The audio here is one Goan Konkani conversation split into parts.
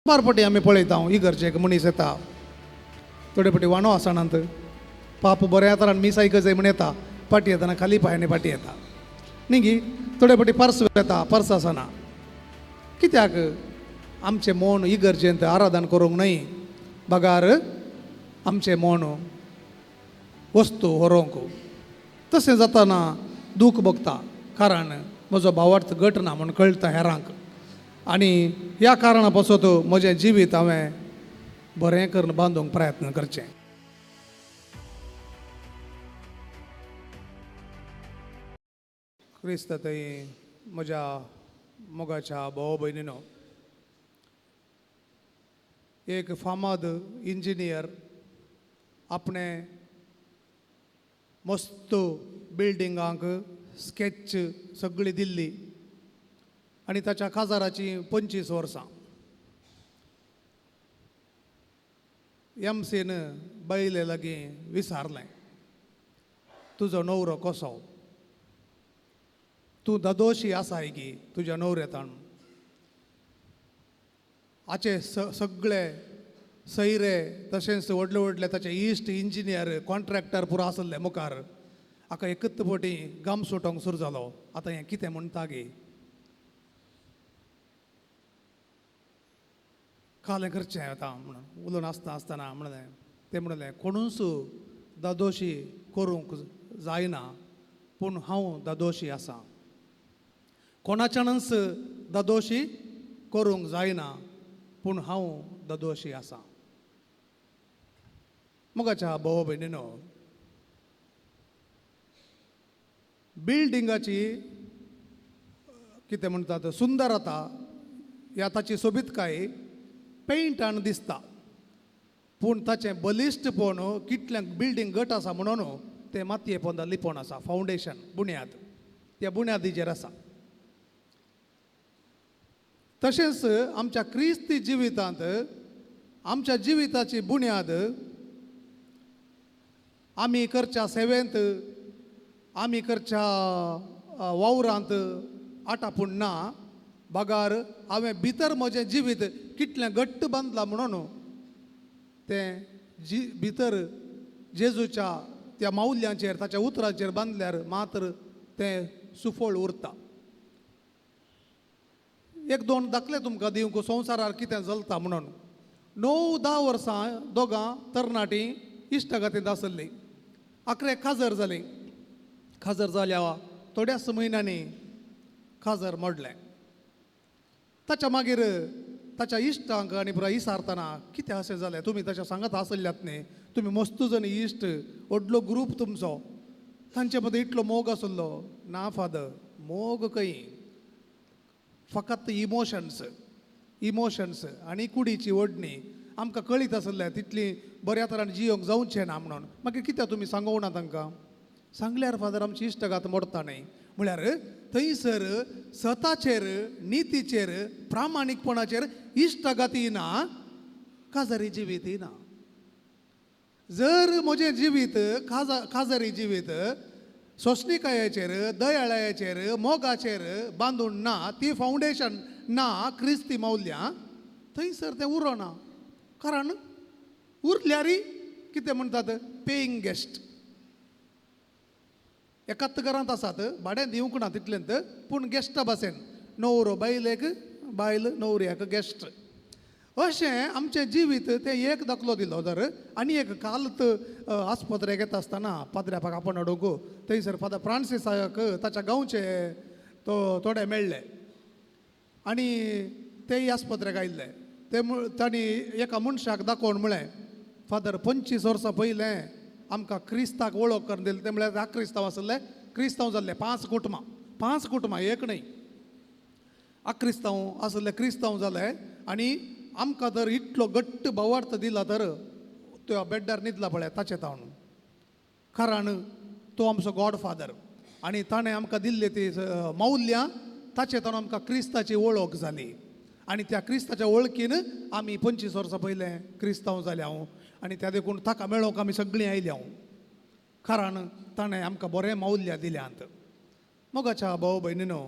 फावटी आमी पळयता, इगर्जेक मनीस येता, थोडे फावटी वाणो आसनात, पाप बऱ्या तरान मीस आयक जाय म्हण येता, फाटी येतना खाली पांयांनी फाटी येता न्ही गी. थोडे फावटी पर्स येता, पर्स आसना. कित्याक आमचें मन इगर्जेंत आराधन करूंक न्हय, बगार आमचें मन वस्तू व्हरूंक. तशें जातना दूख भोगता, कारण म्हजो भावार्थ घट ना म्हूण कळटा हेरांक. आनी ह्या कारणा पासत म्हजें जिवीत हांवें बरें करून बांदूंक प्रयत्न करचें. क्रिस्त थंय म्हज्या मोगाच्या भाव भयणीनो, एक फामाद इंजिनियर आपणें मस्त बिल्डिंगांक स्केच सगळी दिल्ली आनी ताच्या काजाराची 25 वर्सां. एमसीन बायले लागीं विचारलें, तुजो न्हवरो कसो? तूं दादोशी आसाय गी तुज्या न्हवऱ्याताण? हाचे सगळे सैरे तशेंच व्हडले व्हडले ताचे इश्ट इंजिनियर कॉन्ट्रॅक्टर पुरो आसले मुखार. हाका एकच फावटी घाम सुटोंक सुरू जालो, आतां हें कितें म्हणटा गी? कालें करचें आतां म्हणून उलोवन आसता आसतना म्हणलें, तें म्हणलें, कोणूच दादोशी करूंक जायना, पूण हांव दादोशी आसा. कोणाच्यानच दादोशी करूंक जायना, पूण हांव दादोशी आसा. मोगाच्या भाव भयणीनो, बिल्डिंगाची कितें म्हणटात सुंदरता या ताची सोबीतकाय पेंटान दिसता, पूण ताचें बलिश्टपण कितलें बिल्डींग घट आसा म्हणून तें मातये पोंदा लिपोवन आसा. फावंडेशन, बुन्याद, त्या बुन्यादीचेर आसा. तशेंच आमच्या क्रिस्ती जिवितांत आमच्या जिविताची बुन्याद आमी करच्या सेवेंत, आमी करच्या वावरांत आटापूण ना, बगार हांवें भितर म्हजें जिवीत कितलें घट्ट बांदलां म्हणून तें जी भितर जेजूच्या त्या मावल्यांचेर, ताच्या उतरांचेर बांदल्यार मात्र तें सुफळ उरता. एक दोन दाखले तुमकां दिवंक, संवसारार कितें चलता म्हणून. 9-10 वर्सां दोगां तरणाटीं इश्टागतींत आसली. आखरे काजर जालीं. काजर जाल्या थोड्याच म्हयन्यांनी काजर मोडलें. ताच्या मागीर ताच्या इश्टांक आनी पुराय इसारतना, कितें अशें जालें? तुमी ताच्या सांगात आसल्यात न्ही, तुमी मस्त जण इश्ट, व्हडलो ग्रूप तुमचो, तांचे मदीं इतलो मोग आसलो. ना फादर, मोग खंय, फकत इमोशन्स, इमोशन्स आनी कुडीची ओडणी. आमकां कळीत आसलें तितली बऱ्या तरान जियोंक जावचें ना म्हणून. मागीर कित्याक तुमी सांगोवना तांकां? सांगल्यार फादर आमची इश्टागात मोडटा न्ही. म्हळ्यार थंयसर सताचेर, नितीचेर, प्रामाणीकपणाचेर इश्टागाती ना, काजारी जिवीत ना. जर म्हजें जिवीत काजारी जिवीत सोंसणीकायेचेर, दयाळायेचेर, मोगाचेर बांदून ना, ती फावंडेशन ना, क्रिस्ती मौल्यां, थंयसर तें उरना. कारण उरल्यारय कितें म्हणटात, पेईंग गेस्ट. एकाच घरांत आसात, भाडें दिवंक ना तितलेंत, पूण गेस्टा भाशेन, न्हवरो बायलेक, बायल न्हवऱ्याक गेस्ट, अशें आमचें जिवीत. तें एक दाखलो दिलो तर. आनी एक कालत आस्पत्रेक येता आसतना पाद्र्यापाक आपोवन हाडूंक थंयसर फादर फ्रांसिसाक ताच्या गांवचे तो थोडे मेळ्ळे आनी तेय आस्पत्रेक आयिल्ले. ते तांणी एका मनशाक दाखोवन म्हळें, फादर, 25 वर्सां पयलें आमकां क्रिस्ताक वळख करून दिली. ते म्हळ्यार आक्रिस्तांव आसले, क्रिस्तांव जाल्ले. 5 कुटुंबां, 5 कुटुंबां, एक न्हय, आक्रिस्तांव आसले, क्रिस्तांव जाले. आनी आमकां तर इतलो घट्ट भावार्थ दिला तर त्या बेड्डार न्हिदला पळय ताचे तावन, कारण तो आमचो गॉड फादर आनी ताणें आमकां दिल्ली ती मौल्यां, ताचे तावन आमकां क्रिस्ताची वळख जाली. आनी त्या क्रिस्ताच्या वळखीन आमी 25 वर्सां पयलें क्रिस्तांव जाले हांव. आनी त्या देखून ताका मेळोवंक आमी सगळीं आयल्या हांव, कारण ताणें आमकां बरें मौल्यां दिल्यांत. मोगाच्या भाव भयणीनो,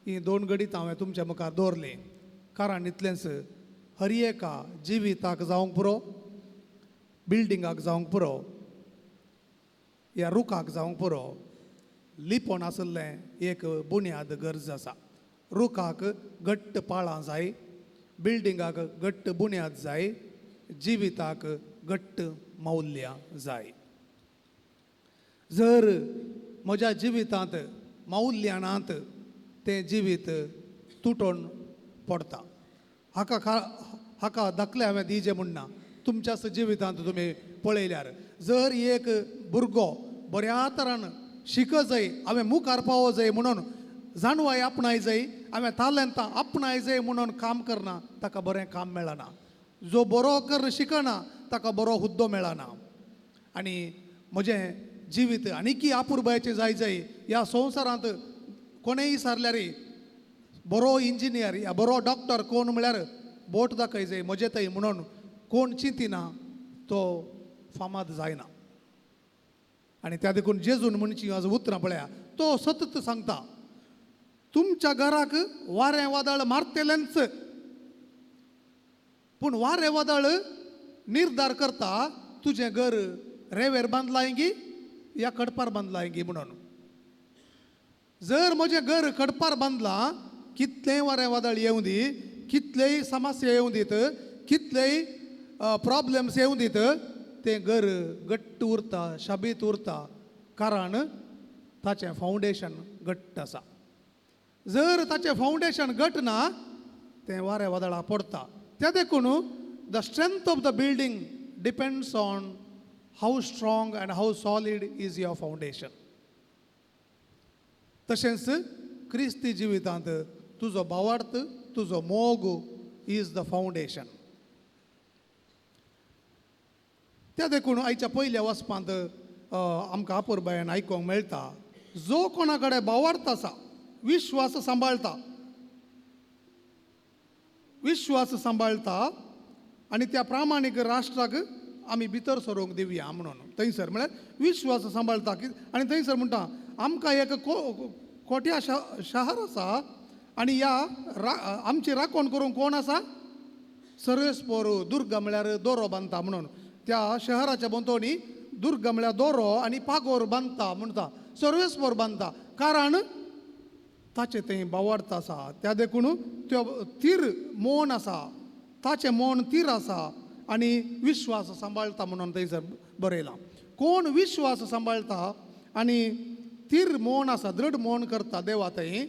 ही दोन गणितां हांवें तुमच्या मुखार दवरलीं, कारण इतलेंच हर एका जिविताक जावंक पुरो, बिल्डिंगाक जावंक पुरो, ह्या रुखाक जावंक पुरो, लिपोन आशिल्लें एक बुन्याद गरज आसा. रुखाक घट्ट पाळां जाय, बिल्डिंगाक घट्ट बुन्याद जाय, जिविताक घट्ट मौल्यां जाय. जर म्हज्या जिवितांत मौल्यां नात तें जिवीत तुटोन पडटा. हाका हाका दाखले हांवें दिजे म्हणना, तुमच्याच जिवितांत तुमी पळयल्यार जर एक भुरगो बऱ्या तरान शिक जाय, हांवें मुखार पावो जाय म्हणून जाणवाय आपणाय जाय, हांवें तालेंतां आपणाय जाय म्हणून काम करना, ताका बरें काम मेळना. जो बरो कर शिकना ताका बरो हुद्दो मेळना. आनी म्हजें जिवीत आनीकी आपुरबायचें जाय जाय ह्या संवसारांत कोणेय सारल्यार बरो इंजिनियर या बरो डॉक्टर कोण म्हळ्यार बोट दाखय जाय म्हजे थंय म्हणून कोण चिंतिना तो फामाद जायना. आनी त्या देखून जेजून म्हणची आज उतरां पळया, तो सतत सांगता तुमच्या घराक वारें वादळ मारतलेंच, पूण वारें वादळ निर्धार करता तुजें घर रेवेर बांदलां गी या कडपार बांदलां गी म्हणून. जर म्हजें घर कडपार बांदलां, कितलेंय वारें वादळ येवं दी, कितलेय समस्या येवं दीत, कितलेय प्रॉब्लम्स येवं दीत, तें घर घट्ट उरता, शाबीत उरता, कारण ताचें फावंडेशन घट्ट आसा. जर ताचें फावंडेशन घट ना तें वारें वादळा पडटा. त्या देखून the strength of the building depends on how strong and how solid is your foundation. तशेंच क्रिस्ती जिवितांत तुजो भावार्थ, तुजो मोग is the foundation. त्या देखून आयच्या पयल्या वचपांत आमकां आपुरबायान आयकूंक मेळटा, जो कोणा कडेन भावार्थ आसा, विश्वास सांबाळटा, विश्वास सांबाळटा आनी त्या प्रामाणीक राष्ट्राक आमी भितर सरूंक दिवया म्हणून. थंयसर म्हळ्यार विश्वास सांबाळटा की, आनी थंयसर म्हणटा आमकां एक कोट्या शहर आसा आनी ह्या आमची राखण करूंक कोण आसा? सर्वेस्पोर दुर्गा म्हळ्यार दोरो बांदता म्हणून. त्या शहराच्या भोंवतणी दुर्गा म्हळ्यार दोरो आनी पागोर बांदता म्हणटा, सर्वेस्पोर बांदता, कारण ताचें थंय भावार्थ आसा. त्या देखून त्यो तीर मोन आसा, ताचें मोन तीर आसा आनी विश्वास सांबाळटा म्हणून थंयसर बरयलां. कोण विश्वास सांबाळटा आनी तीर मोन आसा, दृढ मोन करता देवा थंय,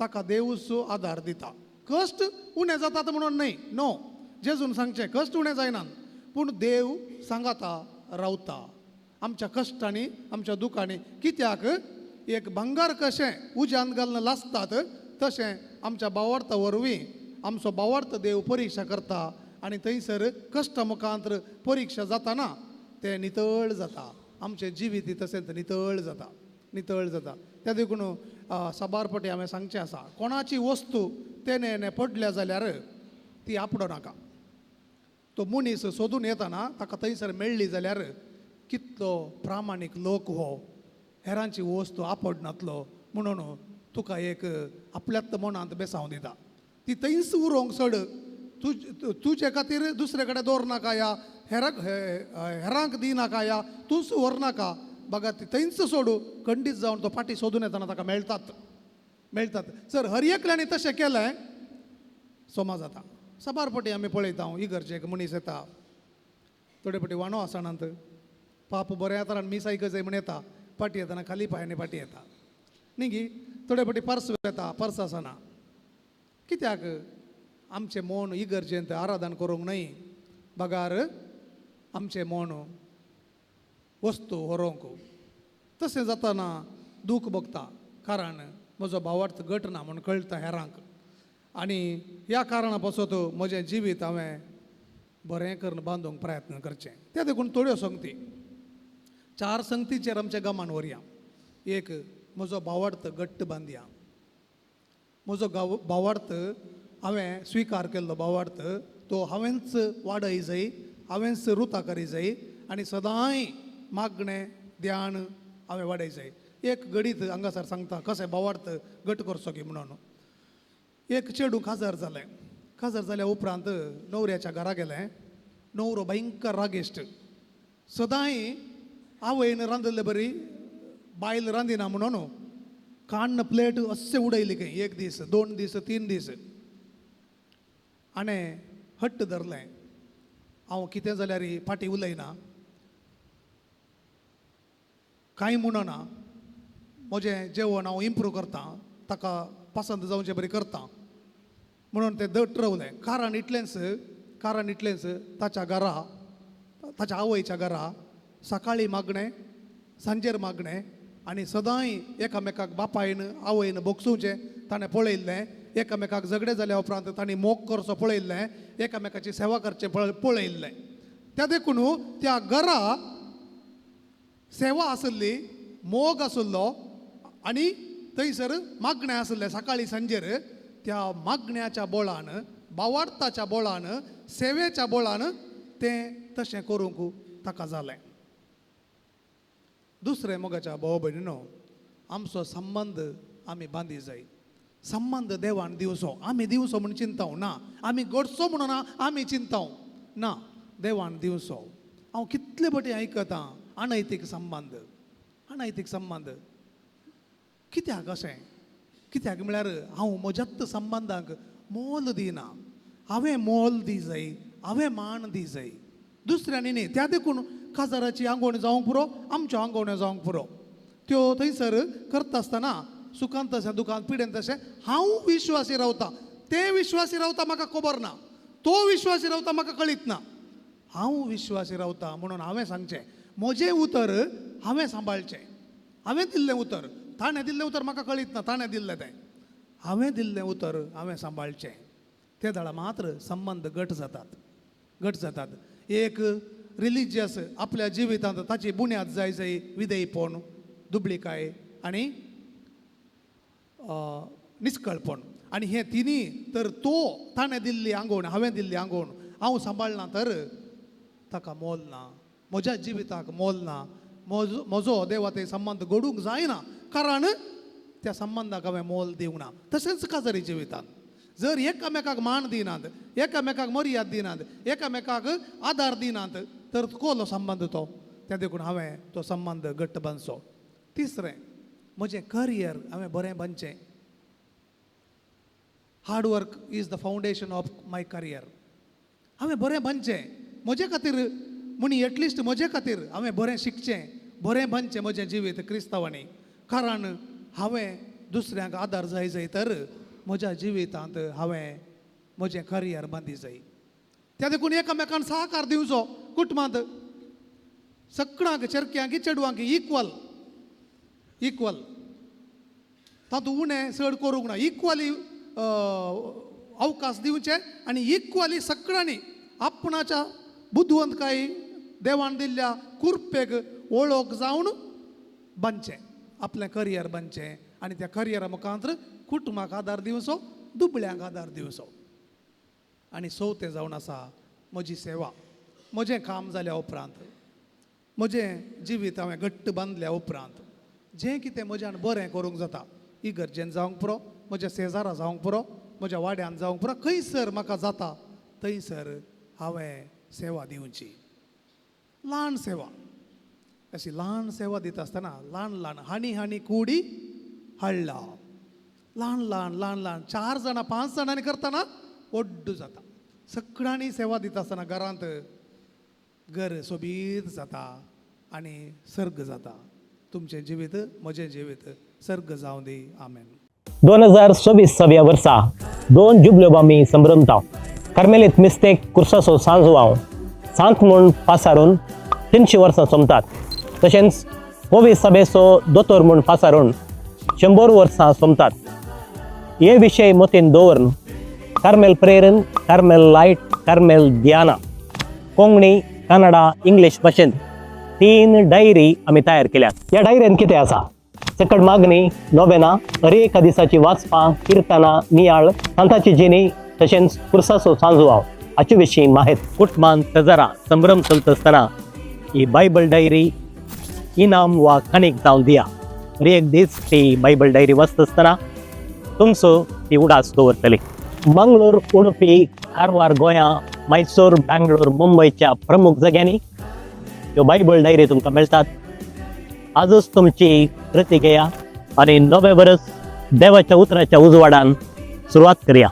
ताका देवूच आदार दिता. कश्ट उणें जातात म्हणून न्हय, नो, जेजून सांगचें कश्ट उणें जायनात, पूण देव सांगाता रावता आमच्या कश्टांनी, आमच्या दुखांनी. कित्याक एक भांगर कशें उज्यान घालून लासतात तशें आमच्या भावार्था वरवीं आमचो भावार्थ देव परिक्षा करता आनी थंयसर कश्टा मुखांतर परिक्षा जाताना तें नितळ जाता, आमचें जिवीत तशेंच नितळ जाता, नितळ जाता. त्या देखून साबार पटी हांवें सांगचें आसा, कोणाची वस्तू तेणे पडल्या जाल्यार ती आपडो नाका. तो मनीस सोदून येताना ताका थंयसर मेळ्ळी जाल्यार कितलो प्रामाणीक लोक हो, हेरांची वस्तू आपडनातलो म्हणून तुका एक आपल्याच मनांत बेसांव दिता. ती थंयच उरोंक सोड, तुजे खातीर दुसरे कडेन दवर नाका या हेरांक हेरांक दी नाका या तूंच व्हर नाका, बघा ती थंयच सोडू, खंडीत जावन तो फाटी सोदून येताना ताका मेळटात, मेळटात. सर हर एकल्यानी तशें केलें सोमा जाता. साबार पटी आमी पळयता, इगर्जेक मनीस येता, थोडे पटी वाणो आसनात, पाप बऱ्या तरान मीस आयक जाय म्हण येता, पाटी येताना खाली पांयांनी पाटी येता न्ही गी, थोडे पटी पर्स येता, पर्स आसना. कित्याक आमचें मन इगर्जेंत आराधन करूंक न्हय, बगार आमचें मन वस्तू व्हरूंक. तशें जाताना दूख भोगता, कारण म्हजो भावार्थ घट ना म्हूण कळटा हेरांक. आनी ह्या कारणा पासत म्हजें जिवीत हांवें बरें करून बांदूंक प्रयत्न करचें. त्या देखून थोड्यो संगती, चार संगतीचेर आमच्या गमान व्हरया. एक, म्हजो भावार्थ घट्ट बांदया. म्हजो भावार्थ हांवें स्विकार केल्लो भावार्थ तो हांवेंच वाडय जाय, हांवेंच रुता करी जाय आनी सदांय मागणें ध्यान हांवें वाडय जाय. एक घडीत हांगासर सांगता कशें भावार्थ घट करचो की म्हणून. एक चेडूं काजार जालें. काजार जाल्या उपरांत न्हवऱ्याच्या घरा गेलें. न्हवरो भयंकर रागेश्ट, सदांय आवयन रांदिल्ले बरी बायल रांदिना म्हणून काण्ण प्लेट अशें उडयली खंय, एक दीस, 2 दीस, 3 दीस. आनी हट्ट धरलें, हांव कितें जाल्यार फाटीं उलयना, कांय म्हणना, म्हजें जेवण हांव इम्प्रूव करतां, ताका पसंत जावचे बरी करता म्हणून तें दट रावलें. कारण इतलेंच, कारण इतलेंच, ताच्या घरा, ताच्या आवयच्या घरा सकाळीं मागणें, सांजेर मागणें आनी सदांय एकामेकाक बापायन आवयन भोगसुचें ताणें पळयल्लें. एकामेकाक झगडे जाल्या उपरांत तांणी मोग करचो पळयल्लें, एकामेकाची सेवा करचें पळयल्लें. त्या देखून त्या घरा सेवा आसली, मोग आसलो आनी थंयसर मागणें आसलें सकाळीं सांजेर. त्या मागण्याच्या बोळान, भावार्थाच्या बोळान, सेवेच्या बोळान तें तशें करूंक ताका जालें. दुसरें मोगाच्या भाव भयणीनो, आमचो संबंद आमी बांदी जाय. संबंद देवान दिवचो, आमी दिवचो म्हूण चिंताव ना, आमी घडचो म्हणून ना, आमी चिंताव ना, देवान दिवचो. हांव कितले पटी आयकतां अनैतीक संबंद, अनैतीक संबंद कित्याक अशें? कित्याक म्हळ्यार हांव म्हज्याच संबंदांक मोल दिना. हांवें मोल दी जाय, हांवें मान दी जाय, दुसऱ्यांनी न्ही. त्या देखून काजाराची आंगवण जावंक पुरो, आमच्यो आंगवण्यो जावंक पुरो. त्यो थंयसर करता आसतना सुखांत तशें, दुखांत पिडेन तशें हांव विश्वासी रावता, ते विश्वासी रावता म्हाका खबर ना, तो विश्वासी रावता म्हाका कळीत ना, हांव विश्वासी रावता म्हणून हांवें सांगचें, म्हजें उतर हांवें सांबाळचें. हांवें दिल्लें उतर, ताणें दिल्लें उतर म्हाका कळीत ना, ताणें दिल्लें तें, हांवें दिल्लें उतर हांवें सांबाळचें. ते दाडा मात्र संबंद घट जातात, घट जातात. एक रिलिजियस आपल्या जिवितांत ताची बुन्याद जाय जाय विधेयपण, दुबळीकाय आनी निस्कळपण, आनी हे तिनी तर तो ताणें दिल्ली आंगवण, हांवें दिल्ली आंगवण हांव सांबाळना तर ताका मोल ना, म्हज्या जिविताक मोल ना, म्हजो देवा ते संबंद घडूंक जायना, कारण त्या संबंदाक हांवें मोल दिवंक ना. तशेंच काजारी जिवितांत जर एकामेकाक मान दिनात, एकामेकाक मर्याद दिनात, एकामेकाक आदार दिनात तर कोलो संबंद तो. त्या देखून हांवें तो संबंद घट्ट बांदचो. तिसरें, म्हजें करियर हांवें बरें बांदचें. Hard work is the foundation of my career. हांवें बरें बांदचें म्हजे खातीर, म्हणी एटलिस्ट म्हजे खातीर हांवें बरें शिकचें, बरें बांदचें म्हजें जिवीत क्रिस्तांवांनी, कारण हांवें दुसऱ्यांक आदार जाय जाय तर म्हज्या जिवितांत हांवें म्हजें करियर बांदी जाय. त्या देखून एकामेकान सहकार दिवचो कुटुंबांत, सगळ्यांक, चेरक्यांक चेडवांक इक्वल, इक्वल, तातूंत उणें चड करूंक ना, इक्वली अवकाश दिवचे आनी इक्वली सगळ्यांनी आपणाच्या बुदवंतकाय देवान दिल्ल्या कुरपेक वळख जावन बांदचें, आपलें करियर बांदचें आनी त्या करियरा मुखांत कुटुंबाक आदार दिवचो, दुबळ्यांक आदार दिवचो. आनी चवथें जावन आसा म्हजी सेवा. म्हजें काम जाल्या उपरांत, म्हजें जिवीत हांवें घट्ट बांदल्या उपरांत जें कितें म्हज्यान बरें करूंक जाता, इगर्जेन जावंक पुरो, म्हज्या शेजारा जावंक पुरो, म्हज्या वाड्यान जावंक पुरो, खंयसर म्हाका जाता थंयसर हांवें सेवा दिवची. ल्हान सेवा, अशी ल्हान सेवा दिता आसतना ल्हान ल्हान हांणी हांणी कुडी हाडला, ल्हान ल्हान ल्हान ल्हान 4 जाणां 5 जाणांनी करतना व्हड्डू जाता. सगळ्यांनी सेवा दिता आसतना घरांत घर सोबीत जाता आनी सर्ग जाता. तुमचें जिवीत म्हजें जिवीत सर्ग जावं दी. आमेन. 2024 वर्सा 2 जुबल्यो आमी संभ्रमता. कार्मेलीत मिस्तेक कुर्साचो सांजवाव सांत म्हूण पासारून 300 वर्सां सोमतात, तशेंच कोवी सभेचो दोतोर म्हूण पासारून 100 वर्सां सोमतात. हे विशय मतीन दवरून कार्मेल प्रेरण, कार्मेल लायट, कार्मेल ध्याना कोंकणी, कन्नडा, इंग्लीश भाशेंत 3 डायरी आमी तयार केल्यात. ह्या डायरेंत कितें आसा? सकट मागणी, नोवेना, हर एका दिसाची वाचपां, किर्तनां, नियाळ, सांताची जिणी, तशेंच कुर्साचो सांजवाव हाचे विशीं माहित. कुटुंबान शेजारा संभ्रम चलता आसतना ही बायबल डायरी इनाम वा कणीक जावन दिया. हर एक दीस ती बायबल डायरी वाचता आसतना तुमचो ती उडास दवरतली. मंगळूर, उडुपी, कारवार, गोंया, मैसूर, बँगलोर, मुंबयच्या प्रमुख जाग्यांनी ह्यो बायबल डायरी तुमकां मेळटात. आजच तुमची प्रती घेया आनी नवें वर्स देवाच्या उतराच्या उजवाडान सुरवात करया.